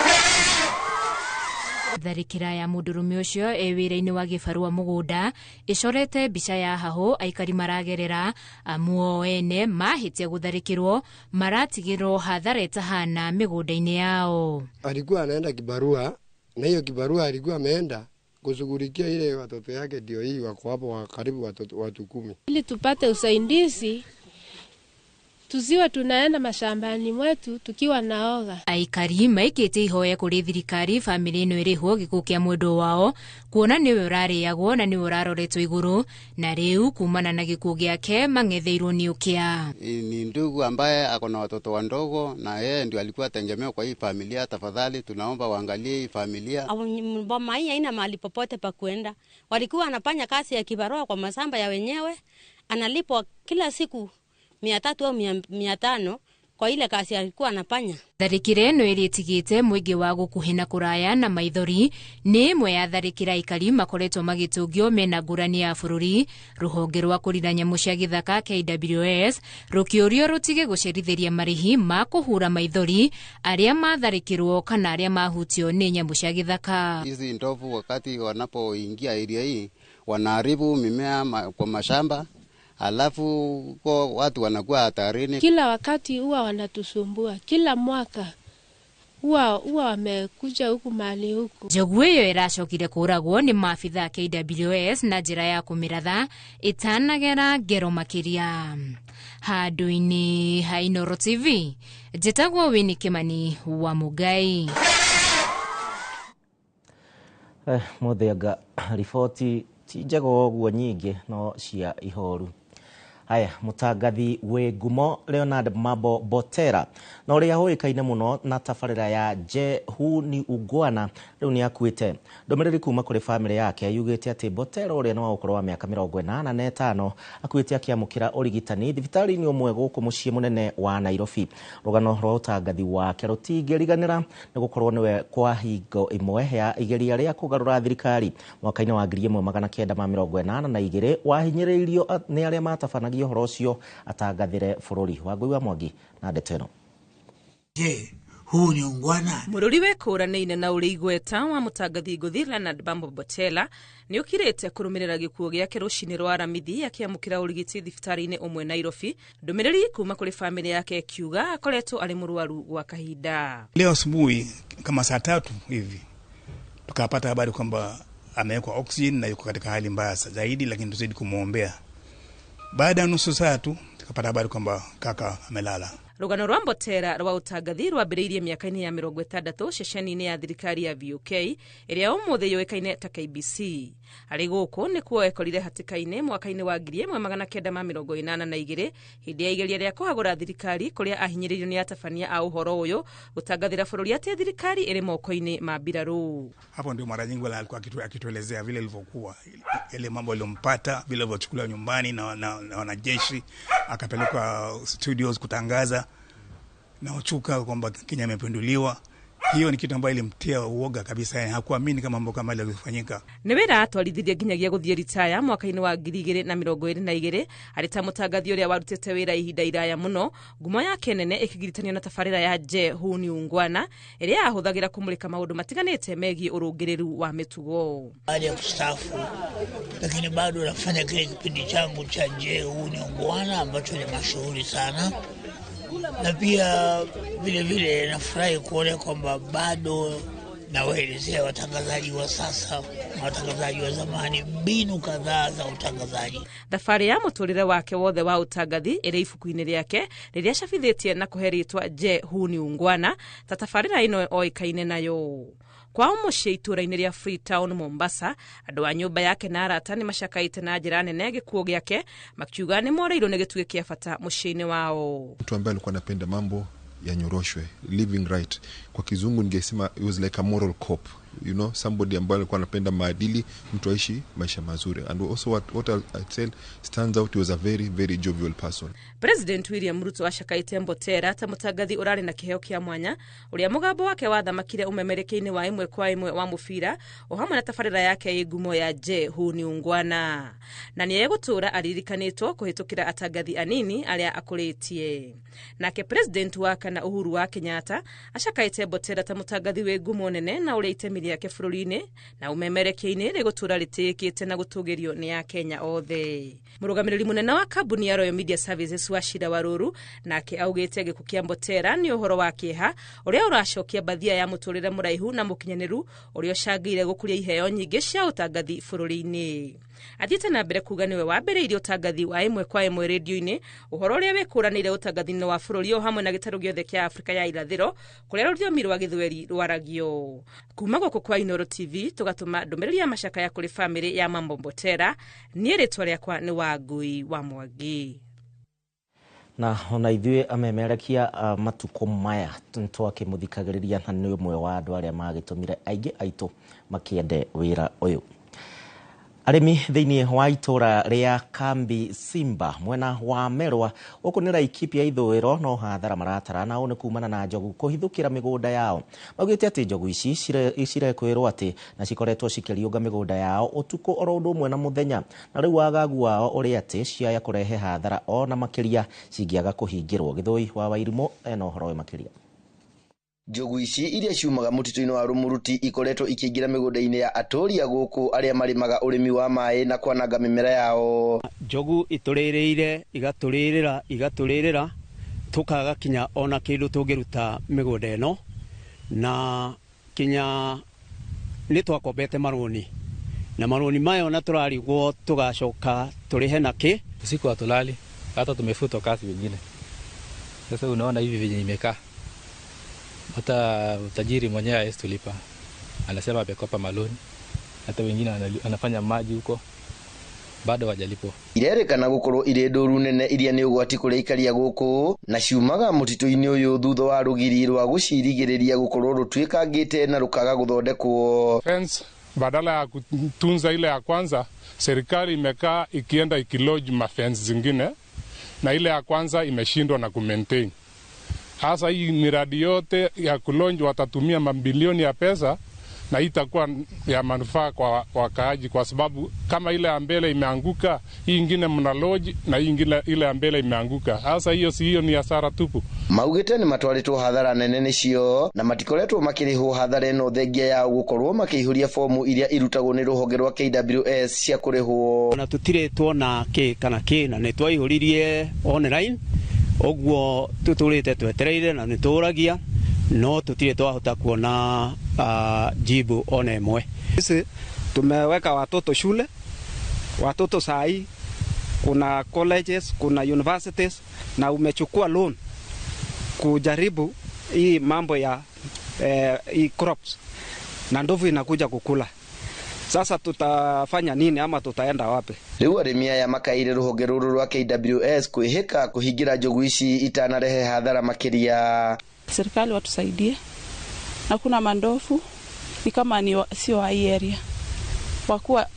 Tharĩkĩra ya mũndũrũme ũcio e wĩra-inĩ wa gĩbarũa mũgũnda ĩcorete mbica ya hahũ aikari maragerera, amu o ene mahĩtia gũtharĩkĩrwo maratigĩrwo hathara ĩtahana mĩgũnda-inĩ yao. Alikuwa anaenda kibarua, na hiyo kibarua alikuwa ameenda kushughulikia ile watoto yake, ndio hii wako hapo wa karibu watoto watu 10. Ili tupate usaidizi tusiwe tunaenda mashambani mwetu tukiwa naoga. Aikari maikĩte ihoya kũrĩ thirikari bamĩrĩ ĩno ĩrĩhwo gĩkuũ kĩa mwendwa wao kuona nĩwe ũrarĩagwo na nĩwe ũraroretwo igũrũ, na rĩu kumana na gĩkuũ gĩake mang'etheirwo nĩ ũkĩa. Ni ndugu ambaye ako na watoto wadogo na yeye ndio alikuwa tegemeo kwa hii familia. Tafadhali tunaomba waangalie hii familia. Boma hii haina mahali popote pa kuenda. Walikuwa wanafanya kazi ya kibarua kwa mashamba ya wenyewe, analipwa kila siku 300 au 500. kwa ile kazi alikuwa anafanya. Tharĩkĩra ĩno ĩrĩa ĩtigĩte mũingĩ wa gũkuhĩ na kũraya na maithori nĩ ĩmwe ya tharĩkĩra aikari makoretwo magĩtũngio mena ngũrani ya bũrũri. Rũhonge rwa kũrira nyamũ cia gĩthaka KWS rũkĩũrio rũtige gũcerithĩria marĩhi ma kũhura maithori arĩa matharĩkĩrwo kana arĩa mahutio nĩ nyamũ cia gĩthaka. Hizi ndovu wakati wanapoingia area hii wanaharibu mimea kwa mashamba, alafu kwa watu wanakuwa hatarini. Kila wakati huwa wanatusumbua, kila mwaka huwa wamekuja huku mahali huku. Njogu ĩyo ĩracokire kũragwo nĩ maabitha KWS na njĩra ya kũmĩratha ĩtanagera ngero makĩria. Handũ-inĩ ha Inooro TV, njĩtagwo Winnie Kimani wa Mũngai. Mũthĩanga riboti ti njega ũguo nyingĩ no cia ihoru. Haya, mũtangathi wĩ ngumo Leonard Mambo Botera na ũrĩa ũĩkaine mũno na tabarĩra ya Je Huu ni Ungwana rĩu nĩ akuĩte. Ndũmĩrĩri kuma kũrĩ bamĩrĩ yake yugĩte atĩ Botera ũrĩa nĩ wa ũkũrũ wa mĩaka 85 akuĩte akĩamũkĩra ũrigitani thibitarĩ-inĩ ũmwe gũkũ mũciĩ mũnene wa Nairobi. Rũgano rwa ũtangathi wake rũtingĩriganĩra nĩ gũkorwo nĩwe kwa hingo ĩmwe ya igeria rĩa kũgarũra thirikari mwaka-inĩ wa 1982 wahinyĩrĩirio nĩ arĩa matabanagia ũhoro ũcio atangathire bũrũri. Wangũi wa Mwangi na ndeto ĩno. Je, huu ni ungwana? Mũrũri wĩkũranĩine na ũrĩ igweta wa mũtangathi ngũthi Leonard Bambo Botela nĩ ũkirĩte kũrũmĩrĩra gĩkuũ gĩake rũcinĩ rwa Aramithi akĩamũkĩra ũrigiti thibitarĩ-inĩ ũmwe Nairobi. Ndũmĩrĩri kuma kũrĩ bamĩrĩ yake ĩkiuga akoretwo arĩ mũrwaru gwa kahinda. Leo asubuhi kama saa 3 hivi tukapata habari kwamba amewekwa oxygen na yuko katika hali mbaya zaidi, lakini tuzidi kumuombea. Baada ya nusu saa tu tukapata habari kwamba kaka amelala. Rũgano rwa Mbotera rwa ũtangathi rwambĩrĩirie mĩaka-inĩ ya 60 ceceni-inĩ ya thirikari ya VOK ĩrĩa ũmũthĩ yũĩkaine ta KBC. Arĩ gũkũ nĩkuo ekorire hatĩka-inĩ mwaka-inĩ wa 1982 hĩndĩ ya igeria rĩa kũhagũra thirikari kũrĩa ahinyĩrĩirio nĩ atabania a ũhoro ũyũ gũtangathĩra bũrũri atĩ thirikari ĩrĩ moko-inĩ ma mbirarũ. Hapo ndio mara nyingi wala alikuwa akituelezea vile ilivyokuwa, ile mambo aliyompata, vile alivyochukuliwa nyumbani na wanajeshi akapelekwa studios kutangaza na uchuka kwamba Kenya imepinduliwa. Hiyo ni kitu ambayo ilimtia uoga kabisa, hakuamini kama mambo kama yale yalifanyika. Nĩ wĩra atwarithirie nginyagia gũthiĩ ritaya mwaka-inĩ wa 2022 arĩ ta mũtangathi ũrĩa warutĩte wĩra ihinda iraya mũno. Ngumo yake nene ĩkĩgiritanio na tabarĩra ya Je Huu ni Ungwana ĩrĩa yahũthagĩra kũmũrĩka maũndũ matiganĩte megiĩ ũrũngĩrĩru wa mĩtugo. Baada ya kustaafu, lakini bado nafanya kile kipindi changu cha Je Huu ni Ungwana ambacho ni mashuhuri sana. Na pia vile vile nafurahi kuona kwamba bado nawaelezea watangazaji wa sasa na watangazaji wa zamani mbinu kadhaa za utangazaji. Thabarĩ ya mũtũrĩre wake wothe wa ũtangathi ĩrĩ ibuku-inĩ rĩake rĩrĩa acabithĩtie na kũhe rĩtwa Je Huu ni Ungwana ta tabarĩra ĩno oĩkaine nayo. Kwao mũciĩ itũũra-inĩ rĩa Freetown Mombasa, andũ a nyũmba yake na arata nĩ macakaĩte na njĩra nene gĩkuũ gĩake makiuga nĩ morĩirwo nĩ gĩtugĩ kĩa bata mũciĩ-inĩ wao. Mtu ambaye alikuwa anapenda mambo yanyoroshwe, living right. Kwa kizungu ningesema it was like a moral cop, you know, somebody ambaye alikuwa anapenda maadili, mtu aishi maisha mazuri. And also what I tell stands out, he was a very very jovial person. President William Ruto acakaite Mbotera ta mũtangathi ũrarĩ na kĩheo kĩa mwanya ũrĩa mũgambo wake wathamakire ũmemerekeini wa ĩmwe kwa ĩmwe wa mũbira o hamwe na tabarĩra yake ĩ ngumo ya Je Huu ni Ungwana, na nĩ egũtũũra aririkanĩtwo kũhĩtũkĩra atangathi anini arĩa akũrĩtie. Nake President wa kana Uhuru wa Kenyatta acakaite Mbotera ta mũtangathi wĩ ngumo nene na ũrĩa itemi rĩake bũrũri-inĩ na ũmemerekia-inĩ rĩgũtũũra rĩtĩĩkĩte na gũtũgĩrio nĩ Akenya othe. Mũrũgamĩrĩri mũnene wa kambuni ya Royal Media Services Wachira Waruru nake augĩte gĩkuũ kĩa Mbotera nĩ ũhoro wa kĩeha ũrĩa ũracokia mbathia ya mũtũrĩre mũraihu na mũkinyanĩru ũrĩa ũcangĩire gũkũria iheo nyingĩ cia ũtangathi bũrũri-inĩ. Athiĩte na mbere kuga nĩwe wambĩrĩirie ũtangathi wa ĩmwe kwa ĩmwe rĩndio-inĩ, ũhoro ũrĩa wĩkũranĩire ũtangathi-inĩ wa bũrũri o hamwe na gĩtarũ gĩothe kĩa Afrika ya irathĩro kũrĩa rũthiomi rwa Gĩthweri rwaragio. Kuma gũkũ kwa Inooro TV tũgatũma ndũmĩrĩri ya macakaya kũrĩ bamĩrĩ ya Mambo Mbotera. Niĩ rĩtwa rĩakwa nĩ Wangui wa Mwangi. Na ona ithuĩ amemerekia matukũ maya twakĩmũthikagĩrĩria na nĩ ũmwe wa andũ arĩa magĩtũmire aingĩ aitũ makĩende wĩra ũyũ. Arĩmi thĩinĩ wa itũra rĩa Kambi Simba mwena wa Merwa gũkũ nĩ Laikipia ithũĩro no hathara maratara na ũũ nĩ kumana na njogu kũhithũkĩra mĩgũnda yao. Maugĩte atĩ njogu ici cirekwĩrwo atĩ na cikoretwo cikĩriũnga mĩgũnda yao ũtukũ oro ũndũ ũmwe na mũthenya, na rĩu wagagu wao ũrĩ atĩ ciaya kũrehe hathara ona makĩria cingĩaga kũhingĩrwo. Gĩthũi wa Wairimũ ena ũhoro ũyũ makĩria. Njogu ici iria ciumaga mũtitũ-inĩ wa Rumuruti ikoretwo ikĩingĩra mĩgũnda-inĩ ya atũũri a gũkũ arĩa marĩmaga ũrĩmi wa maĩ na kwananga mĩmera yao. Njogu itũrĩrĩire igatũrĩrĩra igatũrĩrĩra tũkaga kinya ona kĩndũ tũngĩruta mĩgũnda ĩno, na kinya nĩ twakombete marũni na marũni maya ona tũrarigwo tũgacoka tũrĩhe nakĩ. Usiku hatulali, hata tumefutwa kazi wengine. Sasa unaona hivi vyenye imekaa, hata utajiri mwenyewe hawezi tulipa, anasema amekopa maloni, hata wengine anafanya maji huko bado hawajalipwa. Irerekana gukorwo irĩ ndũru nene iria nĩ ũgwati kũrĩ aikari a gũkũ na ciumaga mũtitũ-inĩ ũyũ thutha wa rũgiri rwa gũcirigĩrĩria gũkorwo rũtuĩkangĩte na rũkaga gũthondekwo. Fence badala ya kutunza ile ya kwanza, serikali imekaa ikienda ikiloji mafence zingine na ile ya kwanza imeshindwa na kumaintain. Hasa hii miradi yote ya kulonji watatumia mabilioni ya pesa na itakuwa ya manufaa kwa wakaaji, kwa sababu kama ile ya mbele imeanguka, hii ingine mna lodge na hii ingine ile ya mbele imeanguka. Hasa hiyo si hiyo ni hasara tupu. Maugĩte nĩ matwarĩtwo hathara nene nĩcio na matikoretwo makĩrĩhwo hathara ĩno thengia yao gũkorwo makĩihũria fomu iria irutagwo nĩ rũhonge rwa KWS cia kũrĩhwo. Na tũtirĩ tuona kĩ kana kĩ, na nĩ twaihũririe online ũguo tũtũrĩte twetereire na nĩ tũragia no tũtirĩ twahota kuona jibu ona ĩmwe. Sisi tumeweka watoto shule, watoto sahi kuna colleges, kuna universities, na umechukua loan kujaribu hii mambo ya hii crops na ndovu inakuja kukula. Sasa tutafanya nini ama tutaenda wapi? Rĩu arĩmi aya makaire rũhonge rũrũ rwa KWS kwĩhĩka kũhingĩra njogu ici itanarehe hathara makĩria. Serikali watusaidie, na kuna mandofu ni kama ni sio wa hii area,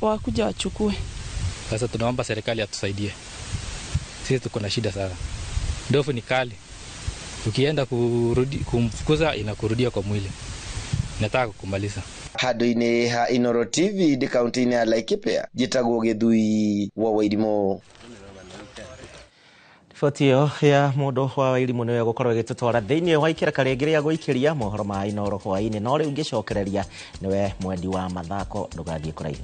wakuja wachukue. Sasa tunaomba serikali atusaidie, sisi tuko na shida sana. Ndofu ni kali, ukienda kumfukuza inakurudia kwa mwili, nataka kukumaliza. Handũ-inĩ ha Inooro TV ndĩ kaunti-inĩ ya Laikipia, njĩtagwo Gĩthui wa Wairimũ. Riboti ĩyo ya mũndũ wa Wairimũ nĩyo ĩgũkorwo ĩgĩtũtwara thĩinĩ wa ikĩreka rĩngĩ rĩa gũikĩria mohoro ma Inooro hwaĩ-inĩ, no rĩu ngĩcokereria nĩwe mwendi wa mathako, ndũgathiĩ kũraihu.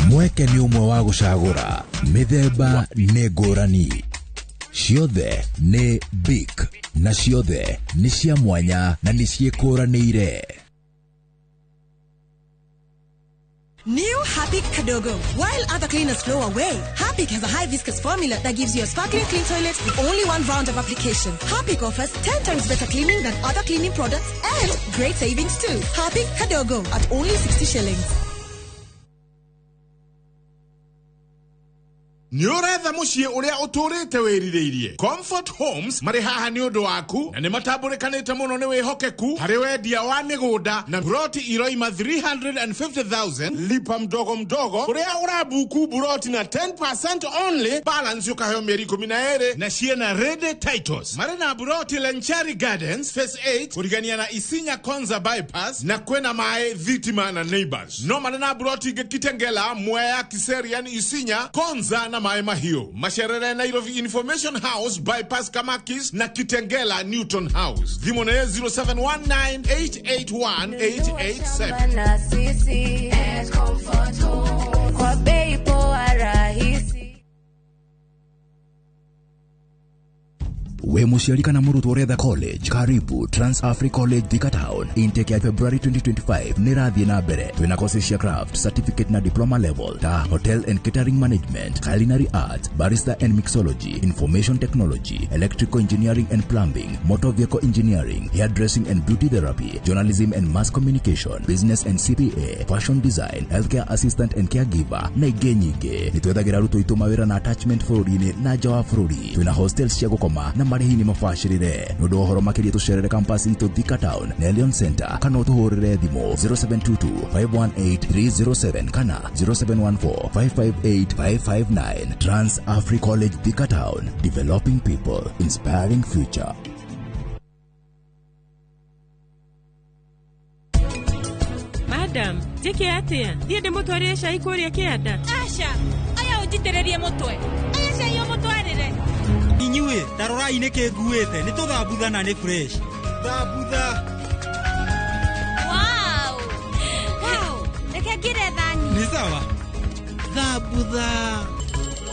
Mweke nĩ ũmwe wa gũcagũra mĩthemba nĩ ngũrani, ciothe nĩ Bic na ciothe nĩ cia mwanya na nĩ ciĩkũranĩire. New Harpic Kadogo. While other cleaners flow away, Harpic has a high viscous formula that gives you a sparkling clean toilet with only one round of application. Harpic offers 10 times better cleaning than other cleaning products and great savings too. Harpic Kadogo at only 60 shillings. Nĩ ũretha mũciĩ ũrĩa ũtũrĩte wĩrirĩirie. Comfort Homes marĩ haha nĩ ũndũ waku na nĩ matambũrĩkanĩte mũno nĩ wĩhokeku harĩ wendia wa mĩgũnda na buroti iroima 350,000 lipa mdogo mdogo ũrĩa ũrabuku buroti na 10% only, balance ũkaheo mĩeri 12 na ciĩna ready titles. Marĩ na buroti Lenchari Gardens Phase 8 kũrigania na Isinya Konza Bypass na kwĩna maĩ thitima na neighbors. No marĩ na buroti ingĩ Kitengela, Mwea, Kiserian, Isinya, Konza na Maĩ Mahiũ. Macerere Nairobi Information House Bypass Kamakis na Kitengela Newton House. Thimũ nĩ 0719881887. Na sisi Comfort Home kwa bei poa rahisi. We Wĩ mũciari kana mũrutwo ũretha college, karibu Trans Afri College Thika Town. Intake ya February 2025 nĩ ĩrathiĩ na mbere. Twĩna courses cia craft, certificate na diploma level ta hotel and catering management, culinary arts, barista and mixology, information technology, electrical engineering and plumbing, motor vehicle engineering, hairdressing and beauty therapy, journalism and mass communication, business and CPA, fashion design, healthcare assistant and caregiver na ingĩ nyingĩ. Nĩ twethagĩra arutwo aitũ mawĩra na attachment bũrũri-inĩ na nja wa bũrũri. Twĩna hostels cia gũkoma na marĩhi nĩ mabacĩrĩre. Nĩ ũndũ wa ũhoro makĩria tũcerere campus itũ Thika Town, Nelion Center, kana ũtũhũrĩre thimũ 0722 518 307 kana 0714 558 559. Trans Afri College Thika Town, developing people, inspiring future. Madam, njĩke atĩa? Thiĩ ndĩmũtwarĩre cai kũrĩa kĩanda. Aca, aya ũnjitĩrĩrie mũtwe. Aya cai ũmũtwarĩre. Inyuĩ, ta rorai nĩkĩ nguĩte, nĩ tũthambutha na nĩ fresh. Thambutha. Wow! Wow, reke ngĩre thani. Nĩ sawa. Thambutha.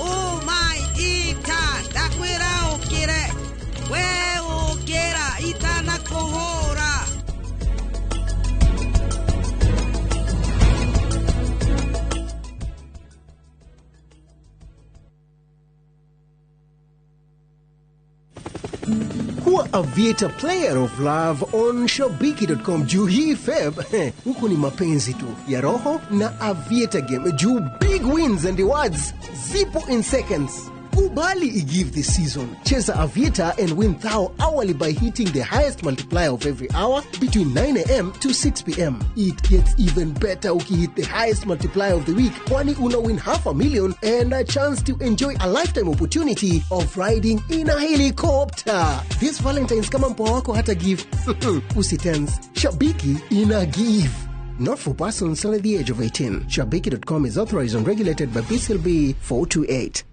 Oh my ita, ndakwĩra ũkĩre. We ũkĩra itanakũhũra. Kuwa Aviator player of love on shabiki.com juu hii Feb huku ni mapenzi tu ya roho na Aviator game juu big wins and rewards zipo in seconds. Kubali igive this season. Cheza Aviator and win thou hourly by hitting the highest multiplier of every hour between 9 a.m. to 6 p.m. It gets even better ukihit the highest multiplier of the week, kwani una win 500,000 and a chance to enjoy a lifetime opportunity of riding in a helicopter. This Valentine's kama mpoa wako hata give. Usitense. Shabiki ina give. Not for persons under the age of 18. Shabiki.com is authorized and regulated by BCLB 428.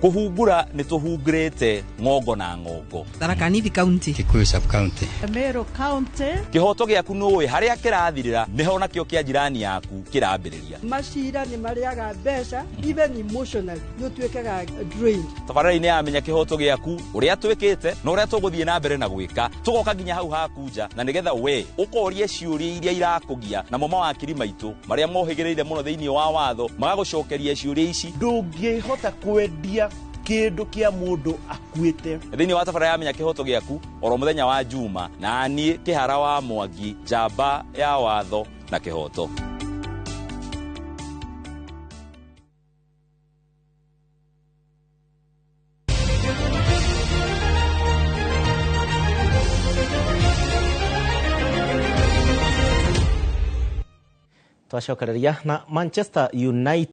Kuhungura nĩ tũhungurĩte ng'ongo na ng'ongo. Tharaka Nithi County, Kikuyu sub county, Meru County. Kĩhoto gĩaku nũĩ harĩa kĩrathirĩra nĩho nakĩo kĩa jirani yaku kĩrambĩrĩria. Macira nĩ marĩaga mbeca, even emotionally nĩ ũtuĩkaga drained. Tabarĩra-inĩ ya Menya Kĩhoto Gĩaku ũrĩa twĩkĩte na ũrĩa tũgũthiĩ na mbere na gwĩka, tũgoka nginya hau haku nja na nĩgetha we ũkorie ciũria iria irakũgia, namo mawakiri maitũ marĩa mohĩgĩrĩire mũno thĩinĩ wa watho magagũcokeria ciũria ici. Ndũngĩhota kwendia kĩndũ kĩa mũndũ akuĩte. Thĩinĩ wa tabarĩra ya Menya Kĩhoto Gĩaku oro mũthenya wa Juma, na niĩ Kĩhara wa Mwangi, njamba ya watho na kĩhoto. Twacokereria na Manchester United.